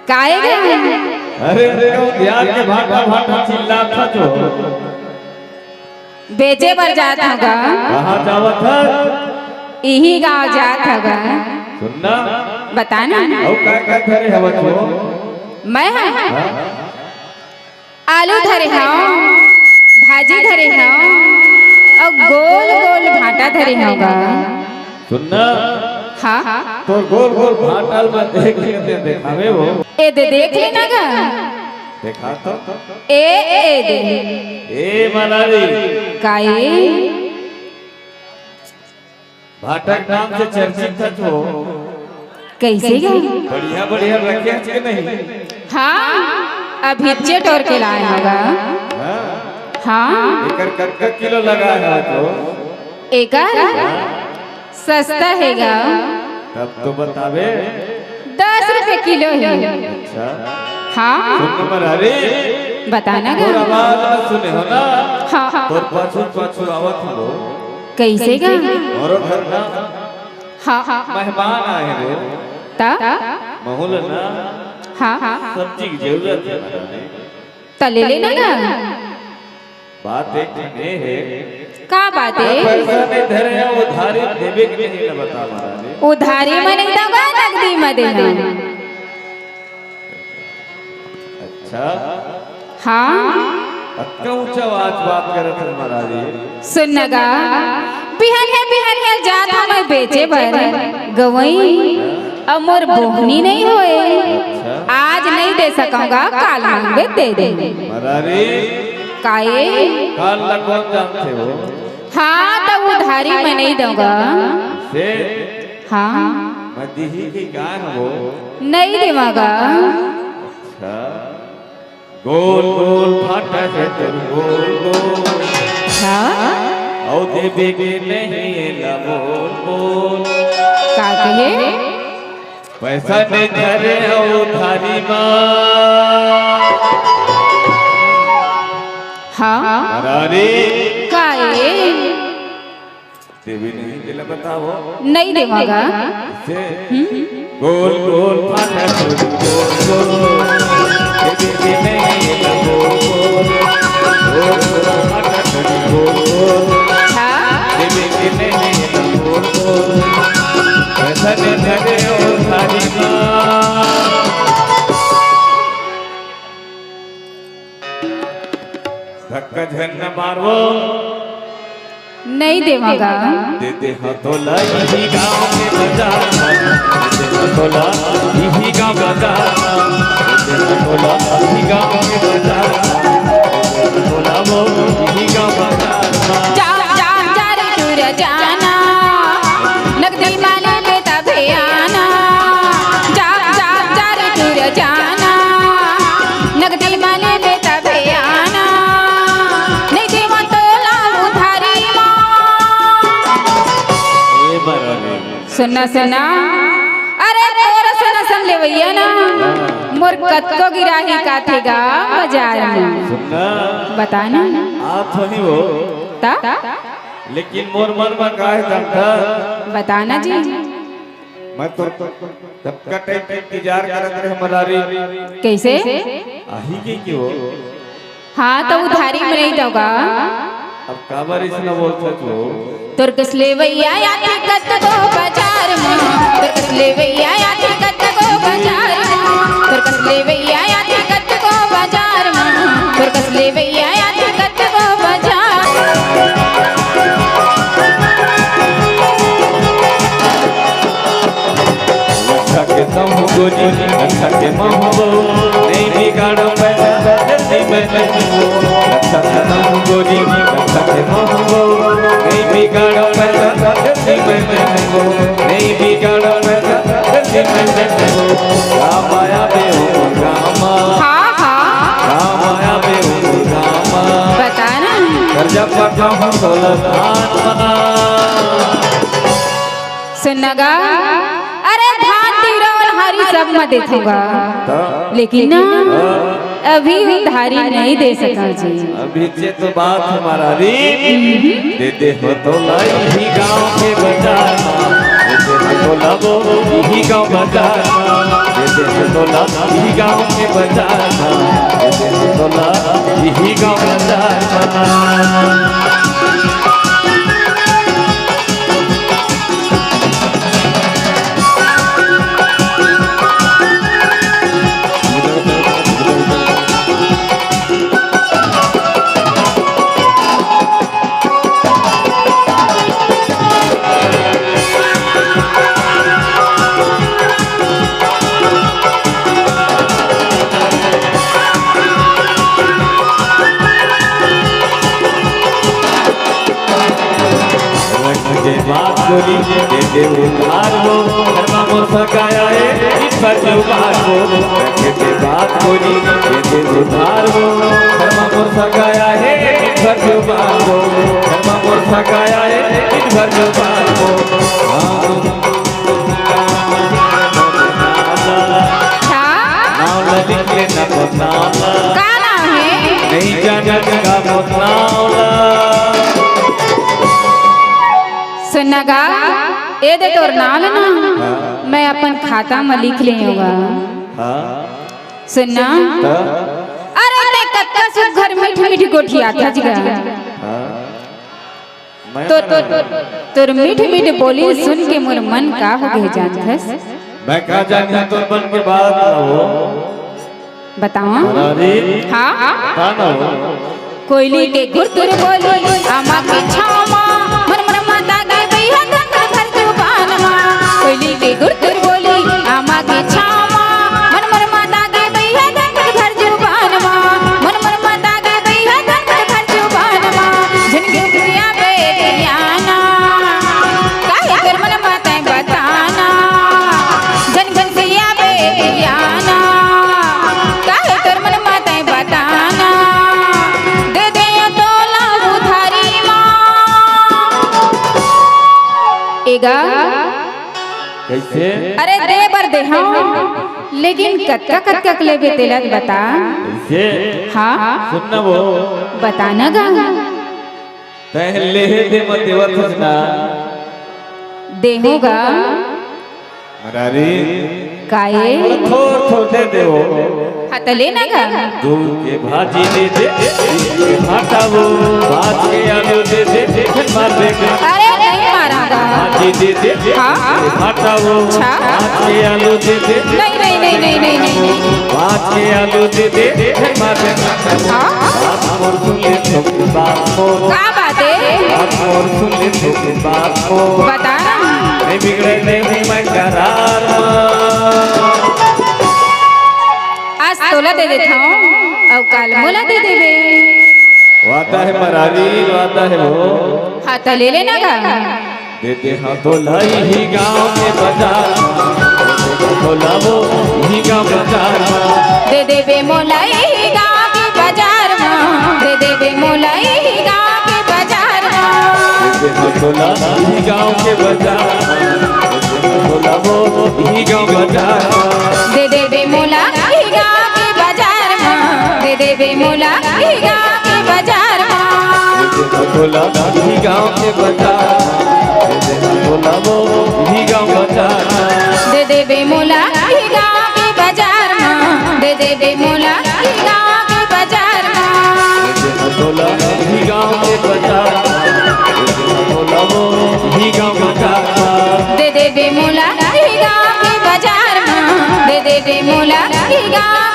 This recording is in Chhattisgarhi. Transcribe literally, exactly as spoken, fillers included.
काहे गे? अरे, अरे, वो धियान के भाटा भाटा चिल्लात हस वो। बेचे बर जात हँव गा। कहाँ जावत हस? इही गाँव जात हँव गा। सुन ना। बता ना। अउ काय काय धरे हवस वो? मैं ह? हाँ। आलू धरे हँव, भाजी धरे हँव, अउ गोल गोल भाटा धरे हँव गा। सुन ना। हाँ। तोर गोल गोल भाटा ल मैं देख लेतेंव, देखाबे वो। ए दे, देख ले ना गा। देखा तो। ए, ए दे। ए मरारी। का ए? भाटा के नाम से चर्चित हस वो। कइसे गा? बढ़िया बढ़िया रखे हस के नहीं? हाँ, अभिच्चे टोर के लाए हँव गा। हाँ। हाँ। एकर कतका किलो लगाए हस वो? एकर? हाँ। सस्ता हे गा। तब तो बताबे। दस रुपये किलो हे। अच्छा। हाँ। सुन ना मरारी। बता ना गा। तोर आवाज में सुने हँव ना। हाँ, हाँ। तोर पाछू पाछू आवत हँव वो। कइसे गा? मोरो घर ना। हाँ, हाँ। मेहमान आए हे वो। त? महू ल ना। हाँ, हाँ। सब्जी के जरूरत हे मरारी। त ले ले ना गा। बात एक ठन हे। का बात हे? पैसा नइ धरे हँव, उधारी देबे के नहीं, ल बता मरारी। उधारी म नइ दँव गा, नगदी म देहूँ। अच्छा। हाँ। अतका ऊँचा आवाज बात करत हस मरारी। सुन ना गा, बिहनिया बिहनिया जात हँव मैं बेचे बर गवई, अउ मोर बोहनी नइ होय। अच्छा। आज नइ दे सकँव गा, काल मांगबे दे दे। मरारी। का ए? काल ला कोन जानथे वो? हाँ, त उधारी म नइ दँव गा। से? हाँ। मैं दिही के गाय हँव वो। नइ देवँव गा। अच्छा। गोल गोल भाटा हे तोर गोल गोल। अच्छा। अउ देबे के नहीं एला बोल बोल। का कहे? पैसा नइ धरे हँव उधारी म। हाँ। मरारी। का ए? देबे नहीं, तेला बताओ। नइ देवँव गा। से हम्म। गोल गोल भाटा चोरी गोल गोल। देबे के नहीं, तेला गोल गोल। गोल गोल भाटा चोरी गोल गोल। हाँ। देबे के नहीं, तेला गोल गोल। पैसा नइ धरे हँव उधारी म। धक्का झन न मारवो। नइ देवँव गा। दे दे हँव तोला इही गाँव के बाजार म। दे दे हँव तोला इही गाँव बाजार म। दे दे हँव तोला इही गाँव के बाजार म। दे दे हँव तोला वो इही गाँव बाजार म। जा, जा, जा रे टूरा जाना, नगदी म लेबे तभे आना। जा, जा, जा रे टूरा जाना, नगदी म लेबे तभे आना। नइ देवँव तोला उधारी म। ए बराबर। सुन ना, सुन ना। अरे तोर असन असन लेवइया ना, मोर कतको गिराही काथे गा बाजार म। सुन ना। बता ना। आप होही वो। त? लेकिन मोर मन म का हे जानथस? बता ना जी। मैं तो कतका टाइम के इंतजार करत रहेंव मरारी। कइसे? आही के कि वो? हाँ, त उधारी म नइ दँव गा। अब काबर अइसना बोलथस वो? तोर कस लेवइया आथे कतको बाजार म, तोर कस लेवइया आथे कतको बाजार म, तोर कस लेवइया आथे कतको बाजार म, तोर कस लेवइया आथे कतको बाजार। लखा के तहूँ गोरी, लखा के महूँ बहू, नइ बिगाड़ँव पैसा, जल्दी मैं नइ दूँ। लखा के तहूँ गोरी, लखा के महूँ बहू, नइ बिगाड़ँव पैसा, जल्दी मैं नइ दूँ। नइ बिगाड़ँव पैसा, जल्दी मैं नइ दूँ। राम आया बे ओ रामा। हाँ, हाँ। राम आया बे ओ रामा। बता ना। करजा पटाहूँ तोला धान मा। सुन ना गा, अरे धान तिवरा ओन्हारी सब म देथँव गा, त? लेकिन ना, हाँ। अभी उधारी नइ दे सकँव जी। अभी जे तो बात हे मरारी। हम्म। दे दे हँव तोला इही गाँव के बाजार म, दे दे हँव तोला वो इही गाँव बाजार म, दे दे हँव तोला इही गाँव के बाजार मा, ए दे तोला, इही गाँव बाजार मा। रख के बात बोली, दे दे उधार वो, घर मा मोर सगा आए, इन भर जुबान वो। रख के बात बोली, दे दे उधार वो, घर मा मोर सगा आए, इन भर जुबान वो। घर मा मोर सगा आए, इन भर जुबान वो। हाँ। अच्छा। नाव ला लिख लेना मोर नाव ला। का नाव हे? नहीं जानत का मोर नाव ला। सुन ना गा, ए दे तोर नाव ला ना, हाँ। मैं अपन खाता म लिख ले हँव गा। हाँ। सुन ना। त? अरे ते कतका सुघर मीठ मीठ गोठियाथस गा। हाँ। मैं तो, तो, तो, तोर मीठ मीठ बोली सुन के मोर मन का हो गे जानथस? मैं का जानहूँ तोर मन के बात ला वो। बतावा। अरे। हाँ? बता ना वो। कोयली के गुरतुर बोली, आमा के छाँव मा, मन मन माता के बइहा धन भर जुबान मा। कोयली के गुरतुर बोली, आमा के छाँव मा, मन मन माता के बइहा धन भर जुबान मा। मन मन माता के बइहा धन भर जुबान मा। झन घुसिया बेटियाना, काहे तोर मन मा तैं बताना। झन घुसिया बेटियाना, काहे तोर मन मा तैं बताना। दे दे तोला उधारी मा। ए गा। कइसे? अरे दे बर दे हँव, लेकिन कतका कतका के लेबे तेला त बता। कइसे? हाँ। सुन ना वो। बता ना गा। तैं लेहे दे म देवत हस ना। देहूँ गा। मरारी। काये? थोर थोर दे दे वो। हाँ, त ले ना गा। दूध के भाजी दे दे, भाटा वो, भात के आलू दे दे, फिर मार दे। अरे नहीं मारा गा। भाजी दे दे, हाँ? भाटा वो, अच्छा। भात के आलू दे दे। नहीं, नहीं, नहीं। भात के आलू दे दे, फिर मार दे। हाँ? बात मोर सुन ले, छोटी बात मोर। का बात हे? बात मोर सुन ले, छोटी बात मोर। बता। नहीं बिगड़े, नहीं हूँ मैं करार मा। आज तोला दे देत हँव, अउ काल मोला दे देबे। वादा हे मरारी, वादा हे वो। हाँ, त ले लेना गा। दे दे हँव तोला इही गाँव के बाजार मा। दे दे हँव तोला वो इही गाँव बाजार मा। दे देबे मोला इही गाँव के बाजार मा। दे देबे मोला इही गाँव के बाजार मा। दे दे हँव तोला इही गाँव के बाजार मा। दे दे हँव तोला वो इही गाँव बाजार मा। दे देबे मोला इही गाँव के बाजार मा। दे देबे मोला इही गाँव के बाजार मा। दे दे हँव तोला इही गाँव के बाजार मा। दे दे हँव तोला वो इही गाँव बाजार मा। दे देबे मोला इही गाँव के बाजार मा। दे देबे मोला इही गाँव के बाजार मा। दे दे हँव तोला इही गाँव के बाजार मा। दे दे हँव तोला वो इही गाँव बाजार मा। दे देबे मोला इही गाँव के बाजार मा। दे देबे मोला इही गाँव